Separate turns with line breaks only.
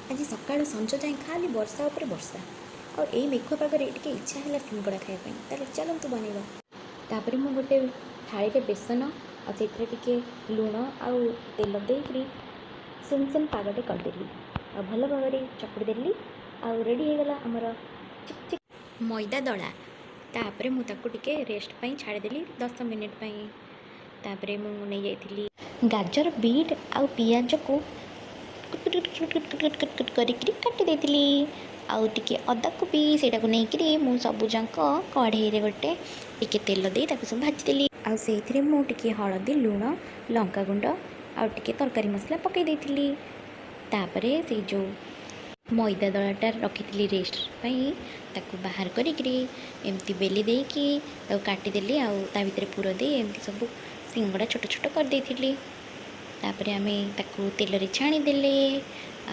ଆଜି ସକାଳୁ ସଞ୍ଜ ଯାଏଁ ଖାଲି ବର୍ଷା ଉପରେ ବର୍ଷା। ଆଉ ଏଇ ମେଘୁଆ ପାଗରେ ଟିକେ ଇଚ୍ଛା ହେଲା ସିଙ୍ଗଡ଼ା ଖାଇବା ପାଇଁ। ତାହେଲେ ଚାଲନ୍ତୁ ବନେଇବା। ତାପରେ ମୁଁ ଗୋଟେ ଥାଳିରେ ବେସନ ଆଉ ସେଇଥିରେ ଟିକେ ଲୁଣ ଆଉ ତେଲ ଦେଇକିରି ସୁନସୁନ ପାଗଟେ କରିଦେଲି ଆଉ ଭଲ ଭାବରେ ଚକୁଡ଼ି ଦେଲି ଆଉ ରେଡ଼ି ହେଇଗଲା ଆମର ଚିକ୍ ଚିକ୍ ମଇଦା ଦଳା। ତାପରେ ମୁଁ ତାକୁ ଟିକେ ରେଷ୍ଟ ପାଇଁ ଛାଡ଼ିଦେଲି 10 ମିନିଟ୍ ପାଇଁ। ତାପରେ ମୁଁ ନେଇଯାଇଥିଲି ଗାଜର, ବିଟ୍ ଆଉ ପିଆଜକୁ କୁଟ କୁଟ କୁଟ କୁଟ କୁଟ କୁଟ କୁଟ କରିକିରି କାଟି ଦେଇଥିଲି ଆଉ ଟିକେ ଅଦାକୁ ବି ସେଇଟାକୁ ନେଇକିରି ମୁଁ ସବୁଯାକ କଢ଼େଇରେ ଗୋଟେ ଟିକେ ତେଲ ଦେଇ ତାକୁ ସବୁ ଭାଜିଦେଲି। ଆଉ ସେଇଥିରେ ମୁଁ ଟିକେ ହଳଦୀ, ଲୁଣ, ଲଙ୍କାଗୁଣ୍ଡ ଆଉ ଟିକେ ତରକାରୀ ମସଲା ପକାଇ ଦେଇଥିଲି। ତାପରେ ସେଇ ଯେଉଁ ମଇଦା ଦଳାଟା ରଖିଥିଲି ରେଷ୍ଟ ପାଇଁ, ତାକୁ ବାହାର କରିକିରି ଏମିତି ବେଲି ଦେଇକି ତାକୁ କାଟିଦେଲି ଆଉ ତା ଭିତରେ ପୁର ଦେଇ ଏମିତି ସବୁ ସିଙ୍ଗଡ଼ା ଛୋଟ ଛୋଟ କରିଦେଇଥିଲି। ତାପରେ ଆମେ ତାକୁ ତେଲରେ ଛାଣିଦେଲେ।